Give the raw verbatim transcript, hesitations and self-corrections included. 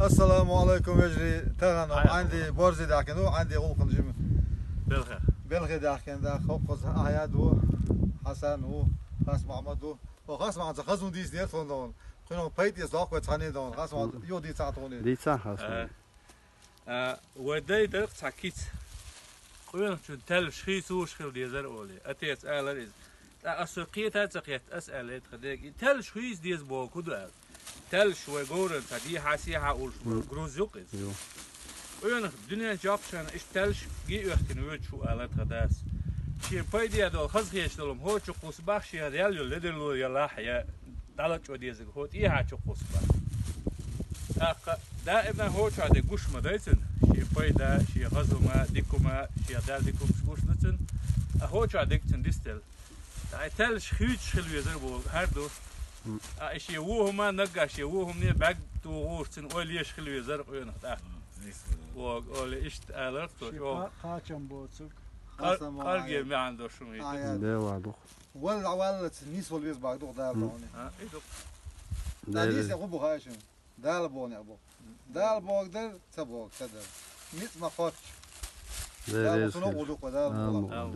Ассаламу алайкум, вежарий. Тахан Ӏанди борзи даьхкина ду, Ӏанди гӀулакхана жима. Белхе. Белхе даьхкина да, хӀокхуза Ахьяд ва, Хьасан ва, Хас Мухьаммад ва. О, Хас Мухьаммад, хазун дийс дер тхона дон. Кхуьнан пайда эца доккхой цхьанне дон. Хас Мухьаммад, йо дийца тхона. Дийца Хас Мухьаммад. А, вай дай дара цхьа кица. Къоьнахчун таьллаш хийцалуш хила дезар олий. Отец алар иза. ТӀаккха ас кхета а ца кхетта, ас аьлла тха дега. И таьллаш хийца деза боху ду аьлла. Таьллаш вай говран цхьа дехьа-сехьа улуш бу, груз юкъ иза. Къоьнах дуьнен чокхшана иштта таьллаш ги оьхкина воьдуш ву аьлла тха дас. Шен пайде долу хаза хеташ долу хӀочу кхуссу бах шен ял йолу ледарло я лахь я дӀалачо дезарг хӀо тӀехьа чу кхуссу бах. ТӀаккха даима хӀочу де гуш ма дай цуьнан, шен пайда, шен хазума, дикума, шен дал дикумаш гуш ду цуьнан, а хӀочу дерг цуьнан дистелла. Ткъа и таьллаш хийцаш хила везар боху, хӀара ду. Ткъа и шен вон хӀума, наггахь шен вон хӀумане бӀаьрг тухуш цуьнан ойла еш хила везар къоьнах тӀаккха. Вог, оле иштта аларх цо чӀогӀа. Кхачам боцург. Къар-, къарге маьӀна дош хӀума. Дела ду. Валла, валлаца нисвала веза бага ду Дала бохуни. А, и ду. Дала нисвала гӀу бу хаьшина. Дала боху неӀ бу. Дала боху дар, ца боху, ца дар. Ницкъ ма кхоччу. Дала реза цунах хир. ГӀу ду кху Дала боху.